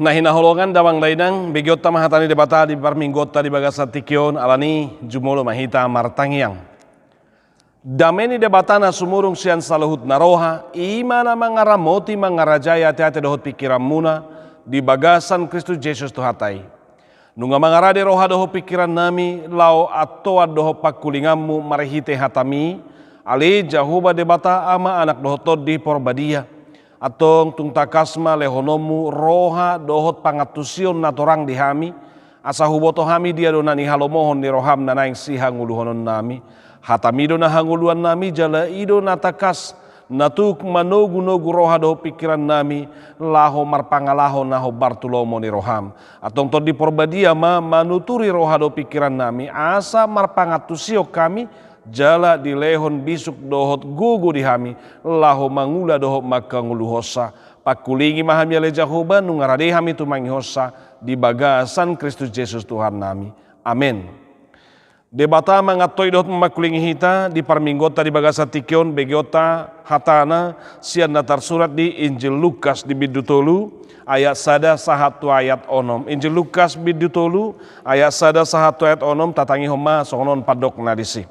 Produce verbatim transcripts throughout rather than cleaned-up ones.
Na hinaholongan damang dainang, begeonta ma hata ni Debata di parmingguonta di bagasan tingki on, alani jumolo ma hita martangiang. Dame ni Debata na sumurung sian saluhut na roha, i ma na mangaramoti mangarajai ateate dohot pingkiranmuna di bagasan Kristus Jesus Tuhanta i. Nunga mangarade roha dohot pingkirannami laho antoan dohot pangkulinganmu marhite hatami, ale Jahowa Debata Ama, Anak dohot Tondi Porbadia. Antong tung tangkas ma lehononmu roha dohot pangantusion na torang di hami, asa huboto hami dia do na nihalomohon ni roham na naeng sihangoluhononnami. Hatami do na hangoluannami jala i do na tangkas na tuk manogunogu roha dohot pingkirannami laho marpangalaho na hombar tu lomo ni roham. Antong Tondi Porbadia ma manuturi roha dohot pingkirannami asa marpangantusion hami jala dilehon bisuk dohot gogo di hami laho mangula dohot manghangoluhonsa. Pangkulingi ma hami ale Jahowa, nunga rade hami tumangihonsa di bagasan Kristus Jesus Tuhannami. Amen. Debata mangantoi dohot mangkulingi hita di parmingguonta di bagasan tingki on, begeonta hatana sian na tarsurat di Injil Lukas di bindu tolu ayat sada sahat tu ayat onom. Injil Lukas bindu tolu ayat sada sahat tu ayat onom, tatangihon ma songon on pandokna disi.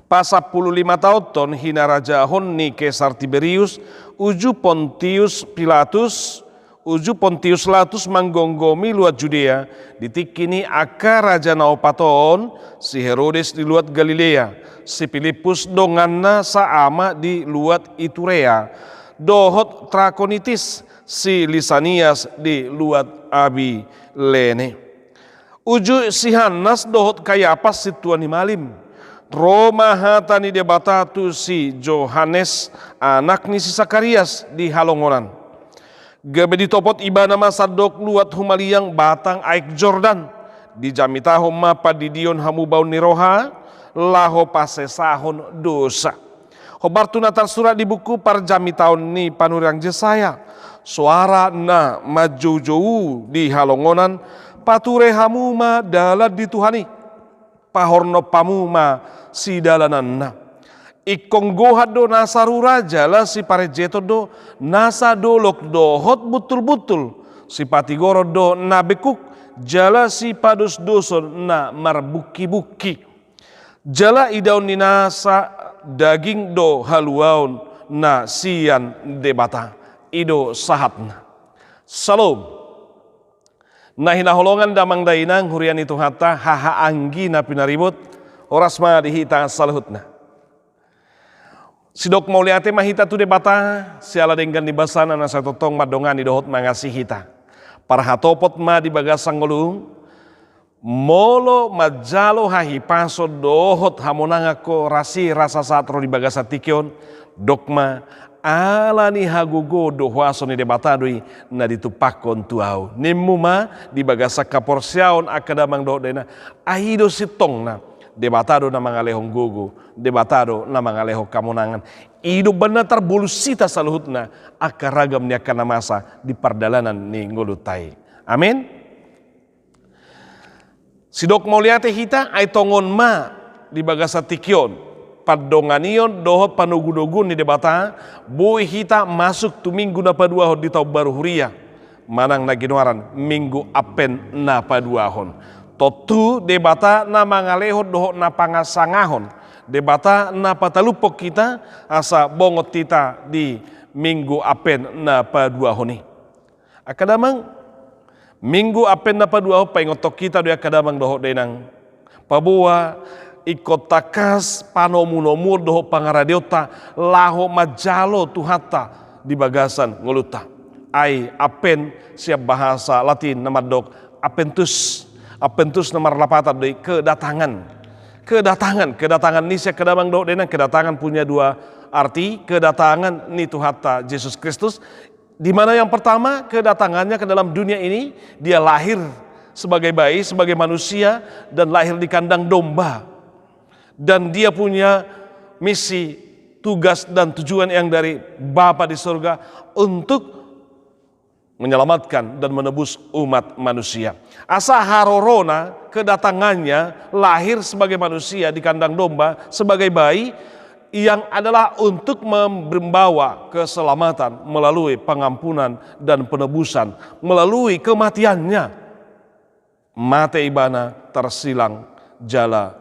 Pas sampulu lima taonhon hinarajahon ni Kesar Tiberius, uju Pontius Pilatus, uju Pontius Pilatus manggomgomi luat Judea, di tingki ni angka raja na opat on, si Herodes di luat Galilea, si Pilippus donganna saama di luat Iturea, dohot Trakonitis, si Lisanias di luat Abilene. Uju si Hannas dohot Kayapas sintua ni malim, ro ma hata ni Debata tu si Johannes, anak ni si Sakarias, di halongonan. Gabe ditopot ibana ma sandok luat humaliang batang aek Jordan, dijamitahon ma pandidion hamubaon ni roha, laho pasesahon dosa. Hombar tu na tarsurat di buku parjamitaon ni panurirang Jesaya, soara na manjoujou di halongonan, pature hamu ma dalan ni Tuhan i, pahornop hamu ma sidalananna. Ingkon gohan do nasa rura jala siparenjeton do nasa dolok dohot buntulbuntul, sipatigoron do na bengkuk jala sipadosdoson na marbungkibungki. Jala idaon ni nasa daging do haluaon na sian Debata. I do sahatna. Syalom. Na hinaholongan damang dainang, huria ni Tuhanta, hahaanggi na pinaribot, horas ma di hita saluhutna. Sidok mauliate ma hita tu Debata siala denggan ni basana na sai tongtong mandongani dohot mangasihi hita. Parhatopot ma di bagasan ngolum, molo manjalo hahipason dohot hamonangan ho, rasi rasa sahat ro di bagasan tingki on, dok ma, ala ni hagogoon dohot huaso ni Debata do i na ditumpakkon tu ahu. Nimmu ma di bagasan haporseaon angka damang dohot dainang, ai i do sintongna, Debata do na mangalehon gogo, Debata do na mangalehon hamonangan. I do umbahen na tarbolus hita saluhutna angka ragam ni angka na masa di pardalanan ni ngolunta i. Amin. Sidok mauliate hita, ai tongon ma di bagasan tingki on pandonganion dohot panogunoguon ni Debata, boi hita masuk tu minggu na paduahon di taon baru huria, manang na ginoaran Minggu Advent na paduahon. Tontu Debata na mangalehon dohot na pangasangahon, Debata na patalupon hita asa bongot hita di Minggu Advent na paduahon i. Angka damang, Minggu Advent na paduahon paingothon hita do i angka damang dohot dainang, paboa ingkon tangkas panomunomuon dohot pangaradeonta laho manjalo Tuhanta di bagasan ngolunta. Ai Advent sian bahasa Latin na mandok Adventus. Adventus na marlapatan do i kedatangan. Kedatangan, kedatangan ni sian angka damang dohot dainang, kedatangan punya dua arti, kedatangan ni Tuhanta Jesus Kristus, di mana yang pertama kedatangannya ke dalam dunia ini, dia lahir sebagai bayi, sebagai manusia, dan lahir di kandang domba. Dan dia punya misi, tugas, dan tujuan yang dari Bapa di surga untuk menyelamatkan dan menebus umat manusia. Asa harorona, kedatangannya, lahir sebagai manusia di kandang domba, sebagai bayi, yang adalah untuk membawa keselamatan melalui pengampunan dan penebusan melalui kematiannya. Mate ibana, tersilang, jala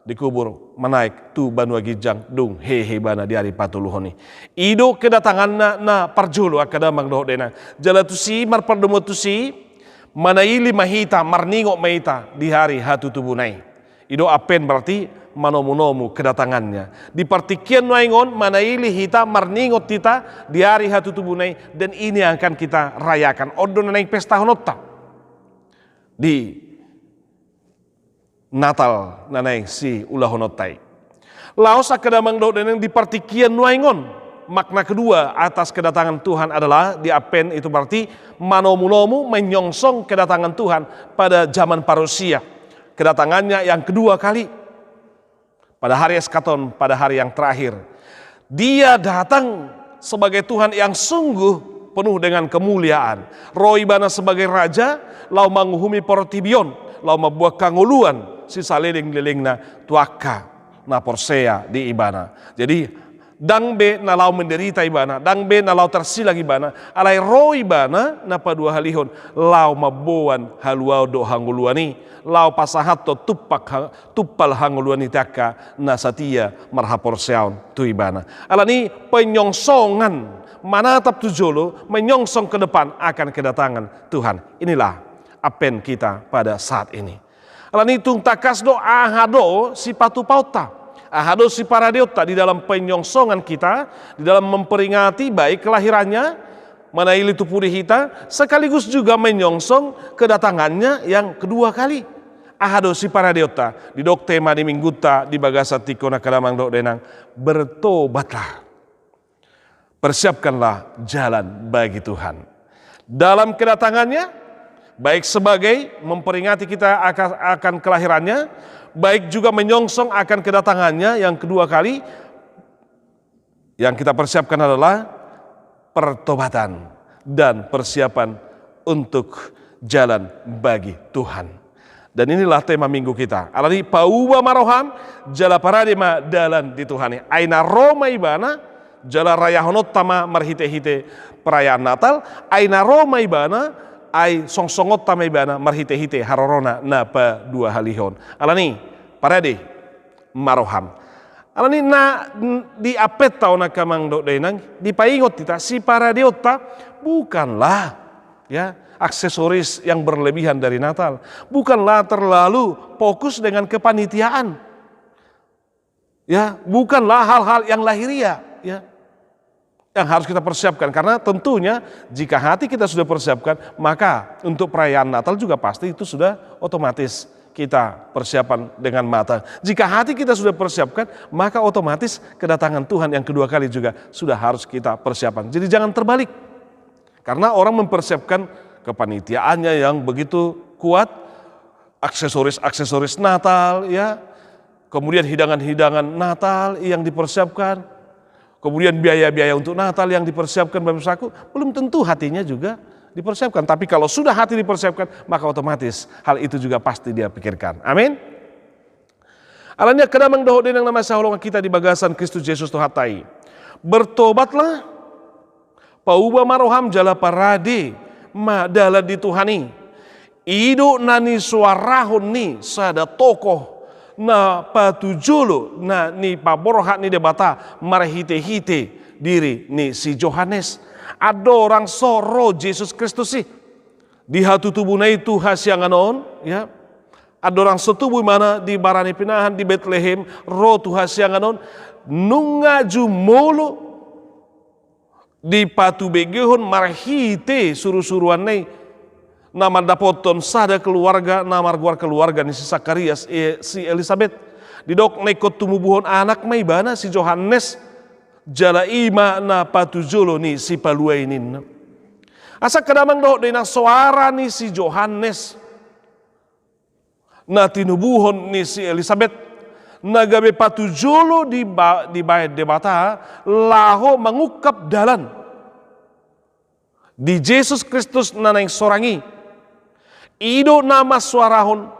dikubur, manaek tu banua ginjang, dung hehe ibana di ari patoluhon i. I do kedatanganna na parjolo, angka damang dohot dainang. Jala tusi, marpardomuan tusi, manaili ma hita, marningot ma hita di ari hatutubuna i. I do Advent berarti manomunomu kedatangannya. Di partingkian nuaeng on, manaili hita, marningot hita di ari hatutubuna i, dan ini yang akan kita rayakan. On do na naeng pestahononta di Natal na naeng siulahononta i. Laos, angka damang dohot dainang, di partingkian nuaeng on, makna kedua atas kedatangan Tuhan adalah di Advent itu berarti manomunomu, menyongsong kedatangan Tuhan pada zaman parousia. Kedatangannya yang kedua kali. Pada hari eskaton, pada hari yang terakhir. Dia datang sebagai Tuhan yang sungguh penuh dengan kemuliaan. Ro ibana sebagai raja, laho manguhumi portibi on, laho mambuat hangoluan sisaleleng-lelengna tu angka na porsea di ibana. Jadi, ndang be na laho menderita ibana, ndang be na laho tersilang ibana, alai ro ibana na paduahalihon, laho mamboan haluaon dohot hangoluan i, laho pasahathon tumpak ha-, tumpal hangoluan i tu angka na satia marhaporseaon tu ibana. Alani penyongsongan, menatap tu jolo, menyongsong ke depan akan kedatangan Tuhan. Inilah Advent kita pada saat ini. Alani tung tangkas do aha do sipatupaonta, aha do siparadeonta di dalam penyongsongan kita, di dalam memperingati baik kelahirannya, manaili tu pudi hita, sekaligus juga menyongsong kedatangannya yang kedua kali. Aha do siparadeonta? Didok tema ni minggunta di bagasan tingki on, angka damang dohot dainang, bertobatlah. Persiapkanlah jalan bagi Tuhan. Dalam kedatangannya, baik sebagai memperingati kita aka-, akan kelahirannya, baik juga menyongsong akan kedatangannya yang kedua kali, yang kita persiapkan adalah pertobatan dan persiapan untuk jalan bagi Tuhan. Dan inilah tema minggu kita. Alani pauba ma roham, jala parade ma dalan di Tuhan i. Ai na ro ma ibana, jala rayahononta ma marhite-hite perayaan Natal, ai na ro ma ibana, ai songsongonta ma ibana marhite-hite harorona na paduahalihon. Alani, parade ma roham. Alani na, n-, di Advent on, angka damang dohot dainang, dipaingot hita, siparadeonta bukanlah, ya, aksesoris yang berlebihan dari Natal. Bukanlah terlalu fokus dengan kepanitiaan. Ya, bukanlah hal-hal yang lahiriah, ya, yang harus kita persiapkan. Karena tentunya jika hati kita sudah persiapkan, maka untuk perayaan Natal juga pasti itu sudah otomatis kita persiapan dengan matang. Jika hati kita sudah persiapkan, maka otomatis kedatangan Tuhan yang kedua kali juga sudah harus kita persiapan. Jadi jangan terbalik. Karena orang mempersiapkan kepanitiaannya yang begitu kuat, aksesoris-aksesoris Natal, ya, kemudian hidangan-hidangan Natal yang dipersiapkan, kemudian biaya-biaya untuk Natal yang dipersiapkan, Bapak Ibu Saudaraku, belum tentu hatinya juga dipersiapkan. Tapi kalau sudah hati dipersiapkan, maka otomatis hal itu juga pasti dia pikirkan. Amin. Alani, angka damang dohot dainang na masihaholongan hita di bagasan Kristus Jesus Tuhanta i, bertobatlah, pauba ma roham jala parade ma dalan di Tuhan i. I do na nisoarahon ni sada tokoh na patujolo na nipaborhat ni Debata marhite-hite diri ni si Johannes. Andorang so ro Jesus Kristus i di hatutubuna i tu hasiangan on, ya. Andorang so tubu ibana di bara ni pinahan di Betlehem, ro tu hasiangan on, nunga jumolo dipatubegehon marhite surusuruanna i, na mandapothon sada keluarga na margoar keluarga ni si Sakarias, eh, si Elisabet. Didok na ingkon tumubuhon anak ma ibana, si Johannes, jala i ma na patujolo ni Sipalua i, ninna. Asa, angka damang dohot dainang, soara ni si Johannes na tinubuhon ni si Elisabet, na gabe patujolo diba-, dibaen Debata laho mangungkap dalan di Jesus Kristus na naeng sorang i. I do na mansoarahon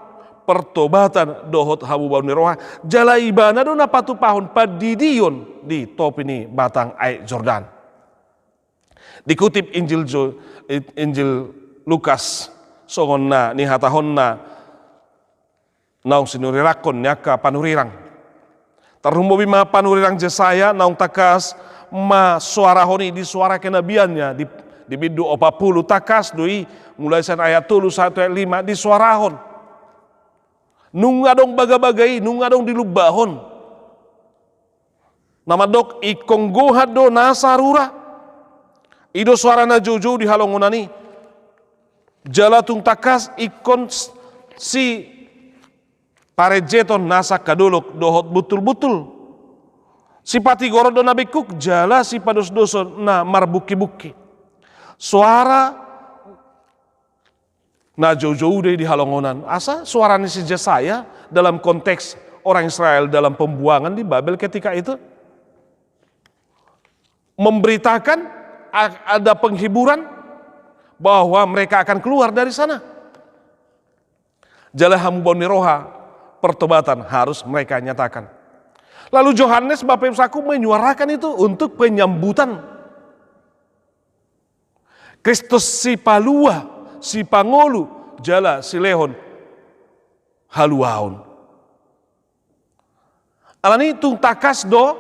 pertobatan dohot hamubaon ni roha, jala ibana do na patupahon pandidion di topi ni batang aek Jordan. Dikutip Injil Jo-, Injil Lukas, songon na nihatahonna naung sinurirangkon ni angka panurirang. Tarlumobi ma panurirang Jesaya naung tangkas masuarahon i di suara kenabiannya di, di bindu opat pulu, tangkas do i mulai sian ayat tolu sahat tu ayat lima disuarahon. Nunga adong bagabaga i, nunga adong dilumbahon. Na mandok ingkon gohat do nasa rura. I do suara na joujou di halongonan i. Jala tung tangkas ingkon s-, siparenjeton nasa angka dolok dohot buntulbuntul. Sipatigoron do na bengkuk, jala sipadosdoson na marbungkibungki. Suara na joujou do i di halongonan. Asa suara ni si Jesaya dalam konteks orang Israel dalam pembuangan di Babel ketika itu memberitakan a-, ada penghiburan bahwa mereka akan keluar dari sana. Jala hamubaon ni roha, pertobatan harus mereka nyatakan. Lalu Johannes, Bapak Ibu Saku, menyuarakan itu untuk penyambutan Kristus sipalua, sipangolu, jala silehon haluaon. Alani tung tangkas do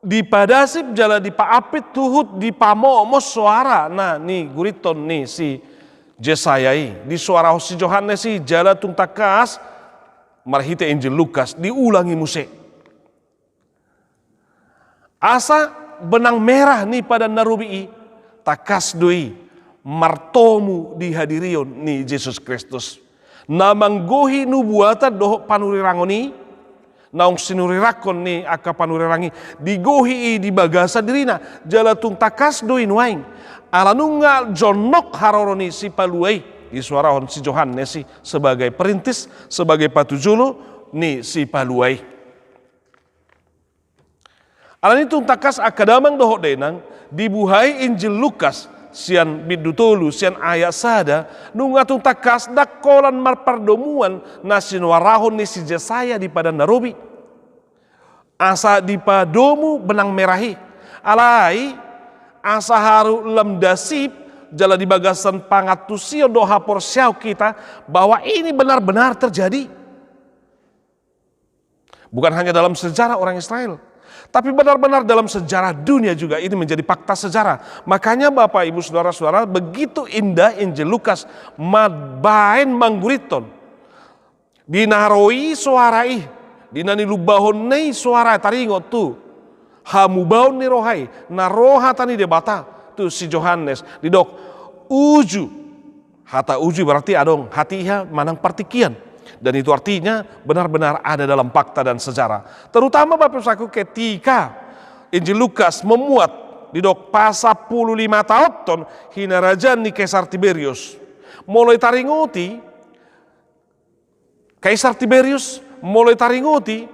dipadasip jala dipaampit huhut dipamomos soara na niguriton ni si Jesaya i, disuarahon si Johannes i, jala tung tangkas marhite Injil Lukas diulangi muse. Asa benang merah ni Padan na Robi i, tangkas do i martomu di hadirion ni Jesus Kristus. Na manggohi nubuatan dohot panurirangon i, naung sinurirangkon ni angka panurirang i, digohi i di bagasan dirina, jala tung tangkas do i nuaeng. Ala nunga jonok haroro ni sipalua i, disuarahon si Johannes i sebagai perintis, sebagai patujolo ni sipalua i. Alani tung tangkas angka damang dohot dainang, dibuhai Injil Lukas sian bindu tolu sian ayat sada, nunga tung tangkas ndang holan marpardomuan na sinuarahon ni si Jesaya di Padan na Robi. Asa dipadomu benang merah i. Alai asa haru lam dasip jala di bagasan pangantusion dohot haporseaon hita bahwa ini benar-benar terjadi. Bukan hanya dalam sejarah orang Israel, tapi benar-benar dalam sejarah dunia juga ini menjadi fakta sejarah. Makanya Bapak Ibu Saudara-saudara, begitu indah Injil Lukas mambaen mangguriton. Di na ro i soara i, di na nilumbahonna i soara i taringot tu hamubaon ni roha i, na ro hata ni Debata tu si Johannes, didok uju. Hata uju berarti adong hatiha manang partingkian. Dan itu artinya benar-benar ada dalam fakta dan sejarah. Terutama Bapak Ibu Saku ketika Injil Lukas memuat didok pasampulu lima taonhon hinarajaan ni Kaisar Tiberius. Molo ditaringoti Kaisar Tiberius, molo ditaringoti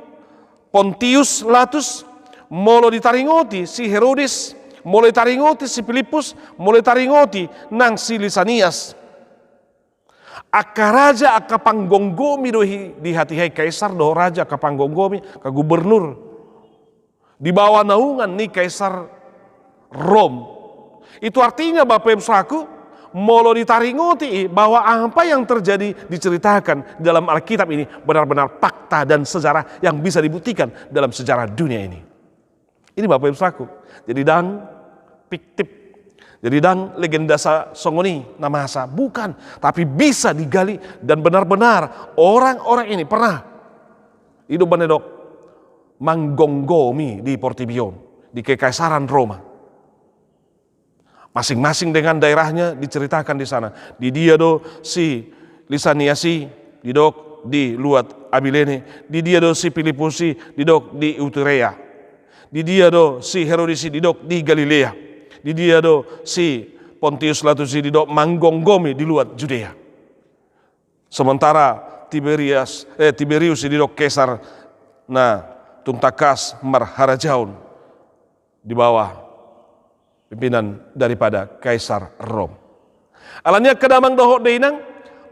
Pontius Latus, molo ditaringoti si Herodes, molo ditaringoti si Pilippus, molo ditaringoti nang si Lisanias. Angka raja, angka panggomgomi do i di hatiha i, kaisar dohot raja, angka panggomgomi, angka gubernur. Di bawah naungan ni Kaisar Rom. Itu artinya Bapak Ibu Saku, molo ditaringoti i bahwa apa yang terjadi diceritakan di dalam Alkitab ini benar-benar fakta dan sejarah yang bisa dibuktikan dalam sejarah dunia ini. Ini Bapak Ibu Saku. Jadi ndang fiktif. Jadi ndang legenda sa-, songon i na masa. Bukan. Tapi bisa digali dan benar-benar orang-orang ini pernah. I do umbahen didok manggomgomi di portibi on, di Kekaisaran Roma. Masing-masing dengan daerahnya diceritakan di sana. Di dia do si Lisanias i, didok di luat Abilene. Di dia do si Pilippus i, didok di Iturea. Di dia do si Herodes i, didok di Galilea. Di dia do si Pontius Latus i, didok manggomgomi di luat Judea. Sementara Tiberias, eh, Tiberius i didok Kaisar na tung tangkas marharajaon di bawah pimpinan daripada Kaisar Rom. Alani i angka damang dohot dainang,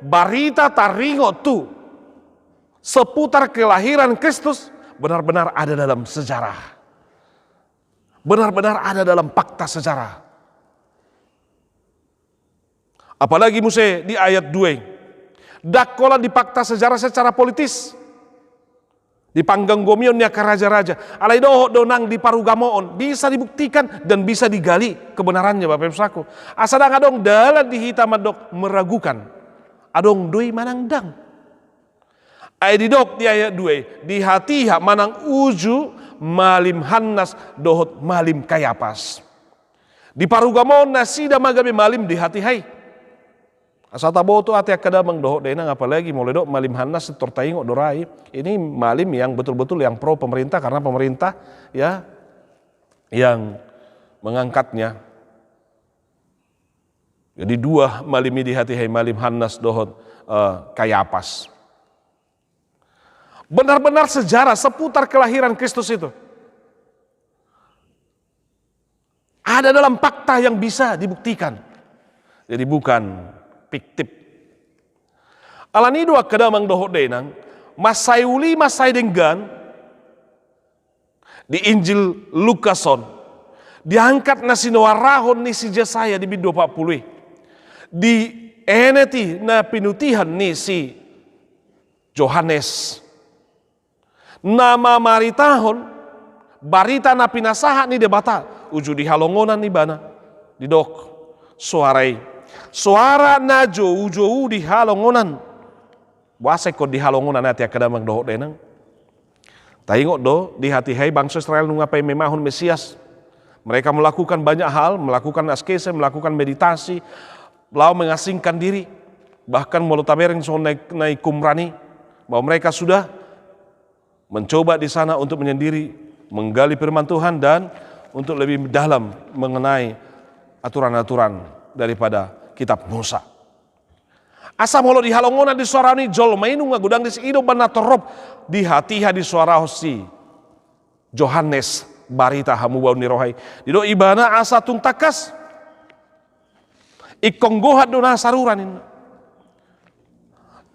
barita taringot tu seputar kelahiran Kristus benar-benar ada dalam sejarah. Benar-benar ada dalam fakta sejarah. Apalagi muse di ayat dua i. Ndang holan di fakta sejarah secara politis. Di panggomgomion ni angka raja-raja. Alai dohot do nang di parugamoon. Bisa dibuktikan dan bisa digali kebenarannya, Bapak Ibu Saudaraku. Asa ndang adong dalan di hita mandok meragukan. Adong do i manang ndang. Ai didok di ayat dua i, di hatiha manang uju malim Hannas dohot malim Kayapas. Di parugamoon nasida ma gabe malim di hatiha i. Asa taboto ate angka damang dohot dainang, apalagi molo didok malim Hannas, tor taingot do ra i. Ini malim yang betul-betul yang pro pemerintah, karena pemerintah, ya, yang mengangkatnya. Jadi dua malim i di hatiha i, malim Hannas dohot, eh, Kayapas. Benar-benar sejarah seputar kelahiran Kristus itu ada dalam fakta yang bisa dibuktikan. Jadi bukan fiktif. Alani i do angka damang dohot dainang, mansai uli, mansai denggan, di Injil Lukas on, diangkat na sinuarahon ni si Jesaya di bindu opat pulu i, dienet i na pinutihan ni si Johannes, na mamaritahon barita na pinasahat ni Debata uju di halongonan ibana. Didok soara i, soara na joujou di halongonan. Boasa ingkon di halongonan ate angka damang dohot dainang? Taingot do, di hatiha i bangso Israel nunga paima-imahon Mesias. Mereka melakukan banyak hal, melakukan askese, melakukan meditasi, laho mengasingkan diri. Bahkan molo tabereng songon na i, na i Qumran i, bahwa mereka sudah mencoba di sana untuk menyendiri, menggali firman Tuhan, dan untuk lebih dalam mengenai aturan-aturan daripada kitab Musa. Asa molo di halongonan disuarahon i, jolma i nunga godang disi, i do umbahen na torop di hatiha disuarahon si Johannes barita hamubaon ni roha i. Didok ibana asa tung tangkas. Ingkon gohan do nasa rura ninna.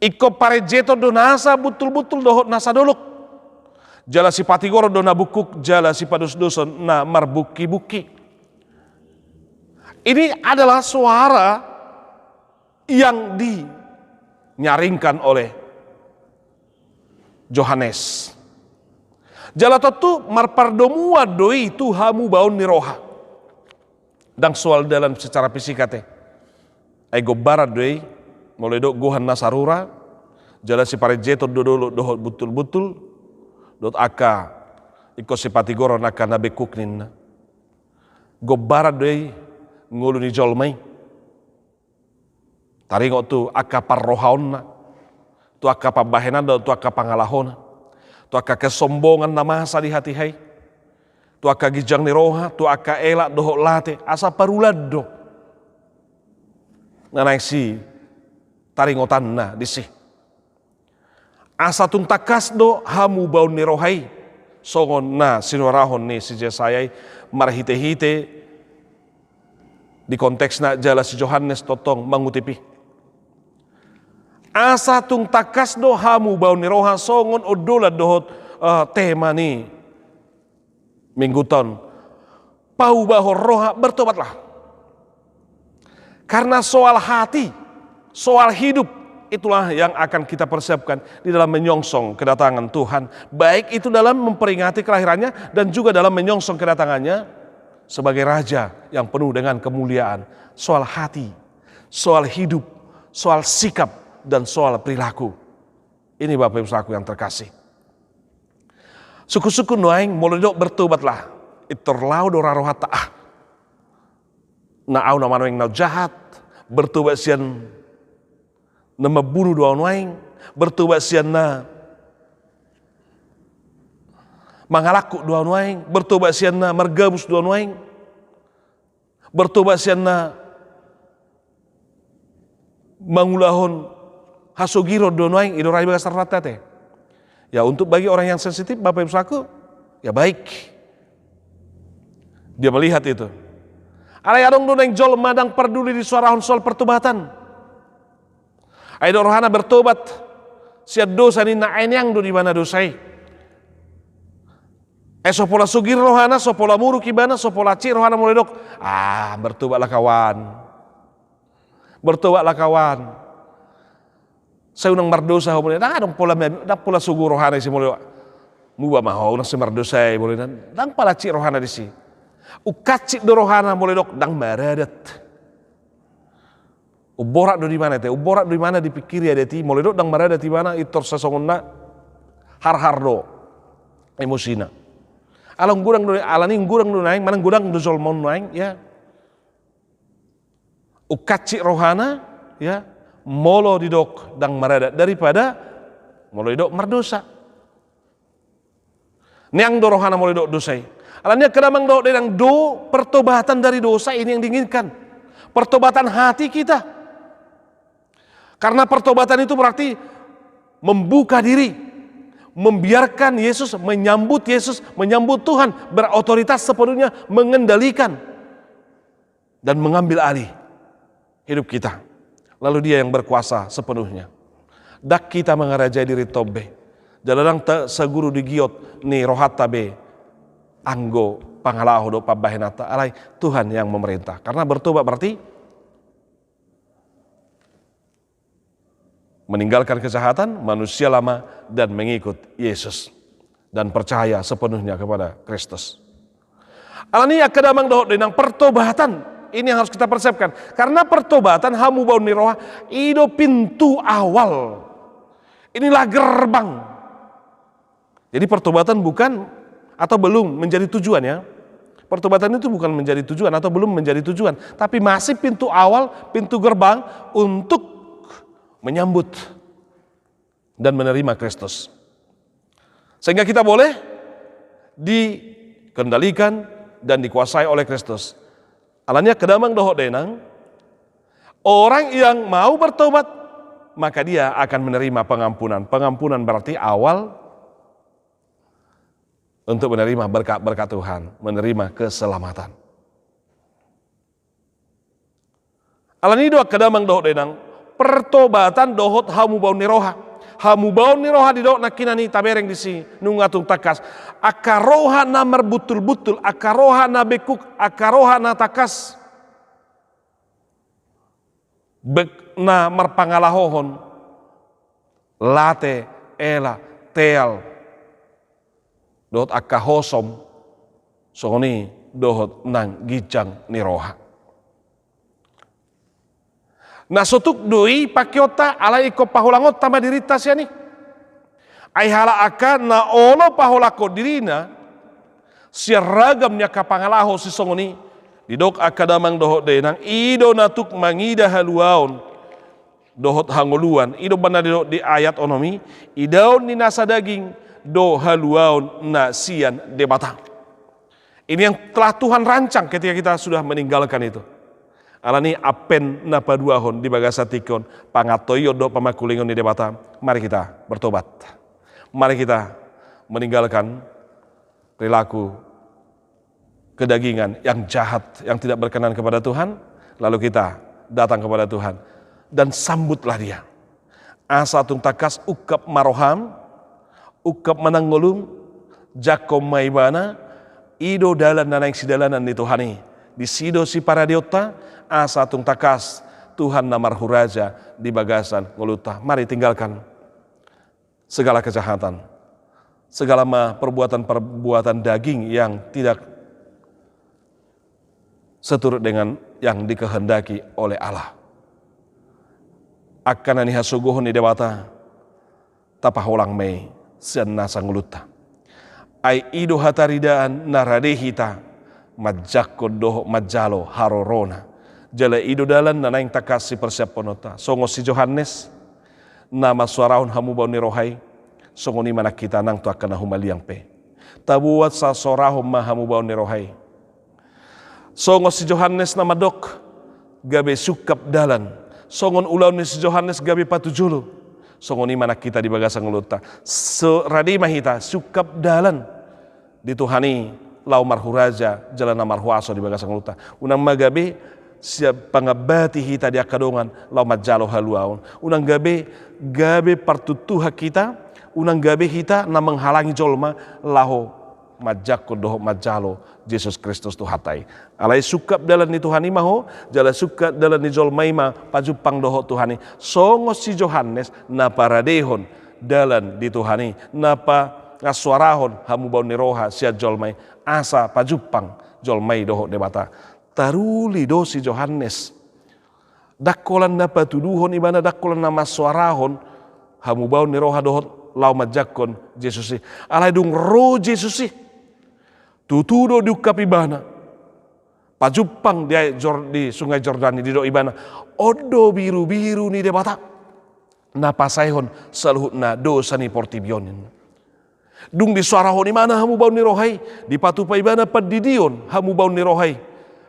Ingkon parenjeton do nasa buntul-buntul dohot nasa dolok. Jala sipatigoron do na bungkuk, jala sipadosdoson na marbungki-bungki. Ini adalah suara yang dinyaringkan oleh Johannes. Jala tontu marpardomuan do i tu hamubaon ni roha. Ndang soal dalan secara fisik ate. Ai gombaran do i, molo didok gohan nasa rura, jala siparenjeton do dolok dohot buntul-buntul, dohot angka ingkon sipatigoron angka na bungkuk ninna. Gombaran do i ngolu ni jolma i. Taringot tu angka parrohaonna, tu angka pambahenanna, tu angka pangalahona, tu angka kesombongan na masa di hatiha i, tu angka ginjang ni roha, tu angka elak dohot late, asa parulan do na naeng sitaringotanna disi. Asa tung tangkas do hamubaon ni roha i, songon na sinuarahon ni si Jesaya i, marhite-hite di konteksna jala si Johannes tongtong mangutip i. Asa tung tangkas do hamubaon ni roha, songon ondolan dohot, eh, tema ni mingguta on, paubahon roha, bertobatlah. Karena soal hati, soal hidup, itulah yang akan kita persiapkan di dalam menyongsong kedatangan Tuhan. Baik itu dalam memperingati kelahirannya dan juga dalam menyongsong kedatangannya sebagai Raja yang penuh dengan kemuliaan. Soal hati, soal hidup, soal sikap, dan soal perilaku. Ini Bapak Ibu Saudaraku yang terkasih. Sungkun-sungkun nuaeng molo didok bertobatlah, pintor laho do ra rohanta, ah. Na au na manueng na jahat, bertobat sian na mambunu do au nuaeng, bertobat sian na mangalangkup do au nuaeng, bertobat sian na margabus do au nuaeng. Bertobat sian na mangulahon hasogiron do nuaeng, i do ra di bagasan rohanta ate. Ya, untuk bagi orang yang sensitif, Bapak Ibu Saudaraku, ya baik. Dia melihat itu. Alai adong do nuaeng jolma ndang parduli disuarahon soal pertobatan. Ai didok rohana bertobat. sian dosa ninna, ai neang do di ibana dosa i. Ai so pola sogir rohana, so pola muruk ibana, so pola hansit rohana molo didok, ah, bertobatlah kawan. Bertobatlah kawan. Sai unang mardosa ho molo, ndang adong pola, ndang pola sogo rohana disi molo. Muba ma ho, unang sai mardosa i molo, ndang pola hansit rohana disi. Unghansit do rohana molo didok, ndang maradat. Umborat do di ibana te, umborat do di ibana, dipingkiri adat i, molo didok ndang maradat ibana, pintor sasongonna, harhar do emosina. Alai godang do, alani godang do naeng, manang godang do jolma on naeng, ya. Unghansit rohana, ya, molo didok ndang maradat daripada molo didok mardosa. Neang do rohana molo didok dosa i. Alani angka damang dohot dainang, do pertobatan dari dosa ini yang diinginkan. Pertobatan hati kita. Karena pertobatan itu berarti membuka diri, membiarkan Yesus, menyambut Yesus, menyambut Tuhan, berotoritas sepenuhnya, mengendalikan dan mengambil alih hidup kita. Lalu Dia yang berkuasa sepenuhnya. Ndang hita mangarajai dirinta be. Jala ndang ta-, saguru di giot ni rohanta be anggo pangalaho dohot pambahenanta. Alai Tuhan yang memerintah. Karena bertobat berarti meninggalkan kejahatan, manusia lama, dan mengikut Yesus. Dan percaya sepenuhnya kepada Kristus. Alani angka damang dohot dainang, pertobatan ini yang harus kita persiapkan. Karena pertobatan, hamubaon ni roha, i do pintu awal. Inilah gerbang. Jadi pertobatan bukan atau belum menjadi tujuan, ya. Pertobatan itu bukan menjadi tujuan atau belum menjadi tujuan, tapi masih pintu awal, pintu gerbang untuk menyambut dan menerima Kristus. Sehingga kita boleh dikendalikan dan dikuasai oleh Kristus. Alani angka damang dohot dainang, orang yang mau bertobat, maka dia akan menerima pengampunan. Pengampunan berarti awal untuk menerima berkat-berkat Tuhan, menerima keselamatan. Alani i do angka damang dohot dainang, pertobatan dohot hamubaon ni roha. Hamubaon ni roha didok nangkinan i, tabereng disi, nunga tung tangkas. Angka roha na marbuntul-buntul, angka roha na bengkuk, angka roha na tangkas. Bek na marpangalahohon late, ela, teal, dohot angka hosom, songon i dohot nang ginjang ni roha. Na so tuk do i pangkeonta, alai ingkon paholangonta ma dirinta sian i. Ai halak angka na olo paholangkon dirina sian ragam ni angka pangalaho sisongon i, didok angka damang dohot dainang, i do na tuk mangida haluaon dohot hangoluan. I do umbahen na didok di ayat onom i, idaon ni nasa daging do haluaon na sian Debata. Ini yang telah Tuhan rancang ketika kita sudah meninggalkan itu. Alani i, ampen na paduahon di bagasan tingki on, pangantoion dohot pamangkulingon ni Debata. Mari kita bertobat. Mari kita meninggalkan perilaku kedagingan yang jahat, yang tidak berkenan kepada Tuhan, lalu kita datang kepada Tuhan dan sambutlah Dia. Asa tung tangkas ungkap ma roham, ungkap ma na ngolum, jangkon ma Ibana. I do dalan na naeng sidalanan ni Tuhan i. Disi do siparadeonta, asa tung tangkas Tuhan na marhuraja di bagasan ngolunta. Mari tinggalkan segala kejahatan, segala ma-, perbuatan-perbuatan daging yang tidak seturut dengan yang dikehendaki oleh Allah. Angka na nihasogohon ni Debata, tapaholang ma i sian nasa ngolunta. Ai i do hataridaan na rade hita manjangkon dohot manjalo harorona. Jala i do dalan na naeng tangkas sipersiaphononta. Songon si Johannes na mansoarahon hamubaon ni roha i, songon i ma nang hita nang tu angka na humaliang pe. Taboan sasorahon ma hamubaon ni roha i. Songon si Johannes na mandok, gabe sungkap dalan. Songon ulaon ni si Johannes gabe patujolo. Songon i ma nang hita di bagasan ngolunta. So, rade ma hita sungkap dalan di Tuhan i, laho marhuraja jala na marhuaso di bagasan ngolunta. Unang ma gabe sian pangambati hita di angka dongan laho manjalo haluaon. Unang gabe, gabe partuntuhan hita, unang gabe hita na manghalangi jolma laho manjangkon dohot manjalo Jesus Kristus Tuhanta i. Alai sungkap dalan ni Tuhan i ma ho, jala sungkap dalan ni jolma i ma pajumpang dohot Tuhan i. Songon si Johannes na paradehon dalan di Tuhan i, na pangasuarahon hamubaon ni roha sian jolma i, asa pajumpang jolma i dohot Debata. Taruli do si Johannes. Ndang holan na patuduhon ibana, ndang holan na mansoarahon hamubaon ni roha dohot laho manjangkon Jesus i. Alai dung ro Jesus i, tutu do diungkap ibana. Pajumpang di aek Jor-, di Sungai Jordan i, didok ibana, on do birubiru ni Debata na pasaehon saluhutna dosa ni portibi on, ninna. Dung disoarahon ibana hamubaon ni roha i, dipatupa ibana pandidion hamubaon ni roha i,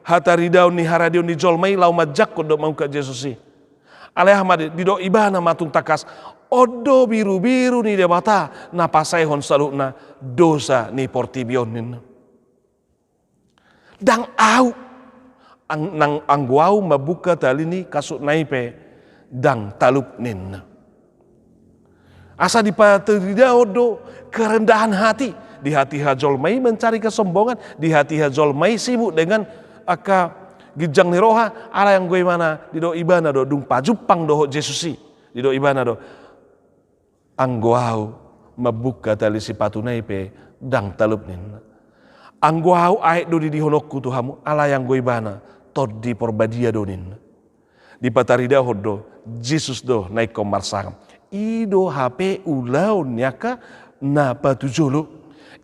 hataridaon ni haradeon ni jolma i laho manjangkon dohot mangungkap Jesus i. Alai aha ma di-, didok ibana ma tung tangkas, on do birubiru ni Debata na pasaehon saluhutna dosa ni portibi on, ninna. Ndang au, ang-, nang anggo au mambuka tali ni kasutna i pe ndang talup, ninna. Asa dipataridahon do kerendahan hati, di hatiha jolma i mencari kesombongan, di hatiha jolma i sibuk dengan angka ginjang ni roha, alai anggo ibana, didok ibana do, dung pajumpang dohot Jesus i, didok ibana do, anggo au mambuka tali sipatuna i pe ndang talup, ninna. Anggo au aek do didihononku tu hamu, alai anggo ibana Tondi Porbadia do, ninna. Dipataridahon do, Jesus do na ingkon marsangap. I do hape ulaon ni angka na patujolo.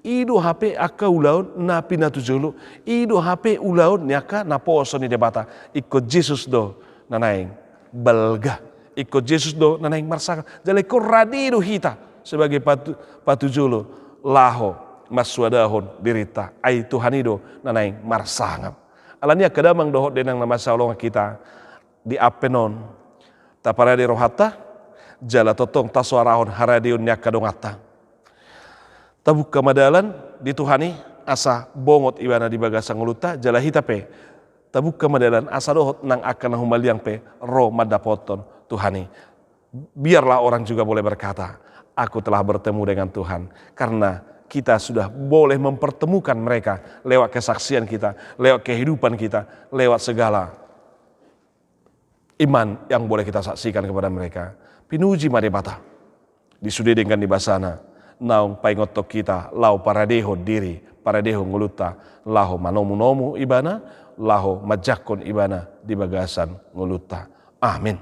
I do hape angka ulaon na pinatujolo. I do hape ulaon ni angka naposo ni Debata. Ingkon Jesus do na naeng balga. Ingkon Jesus do na naeng marsangap. Jala ingkon rade do hita sebagai patu-, patujolo laho mansoadahon dirinta. Ai Tuhan i do na naeng marsangap. Alani i angka damang dohot dainang na masihaholongan hita, di Advent on, taparade rohanta, jala tongtong tasoarahon haradeon ni angka donganta. Tabuka ma dalan di Tuhan i, asa bongot ibana di bagasan ngolunta, jala hita pe tabuka ma dalan asa dohot nang angka na humaliang pe ro mandapothon Tuhan i. Biarlah orang juga boleh berkata, "Aku telah bertemu dengan Tuhan." Karena kita sudah boleh mempertemukan mereka lewat kesaksian kita, lewat kehidupan kita, lewat segala iman yang boleh kita saksikan kepada mereka. Pinuji ma Debata di sude denggan ni basana, naung paingothon hita laho paradehon diri, paradehon ngolunta, laho manomunomu ibana, laho manjangkon ibana di bagasan ngolunta. Amin.